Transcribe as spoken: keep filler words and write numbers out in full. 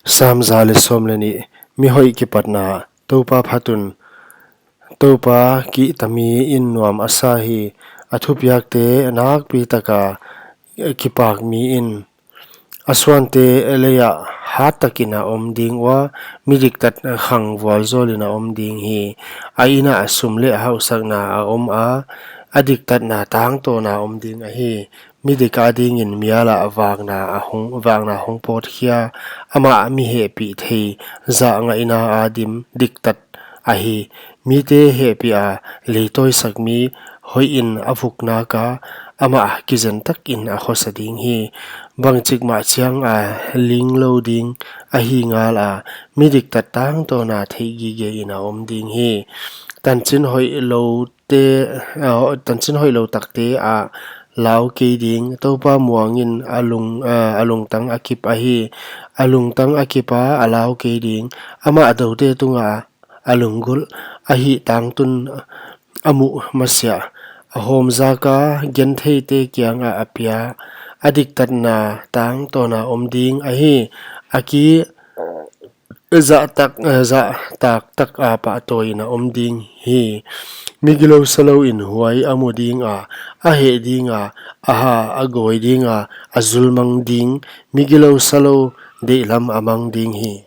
Sam za leh sawm leh nih. Mi hoih kipatna. Toupa phat un. Toupa kihtami in nuam a sa hi. A thupiakte nakpi taka kipak mi in a suante lei ah hat takin a om ding ua, mi diktat khang vualzawlin a om ding hi. A inn ah sum leh hausakna a om a, a diktatna tangtawn a om ding ahi. Midik adingin mial ah vakna a hong, vakna hong pawtkhia, amah mi hehpih thei, zah ngaihna a dim diktat ahi. Mite hehpih a leitawisak mi hoihin a vuk naka, amah kizen takin a khosa ding hi. Bangchik mah chiang a ling lou ding ahi ngal a, mi diktat tangtawn a theih gige in a om ding hi. Tanchin hoihlou te, ah, tanchin hoihlou takte a lau kei ding. Toupa muangin a lung, ah, a lungtang a kip ahi. A lungtang a kip a, a lau kei ding. Amah doute tunga a lunggulh ahih tangtun a muh masiah. A hawmzaka gentheite kiangah a pia. A diktatna tangtawn a om ding ahi. A ki zahtak, eh, zahtak taka pahtawiin a om ding hi. Mi gilou salou in huai a mu ding a, a heh ding a, a ha a gawi ding a, a zulmang ding. Mi gilou salou deihlam a mang ding hi.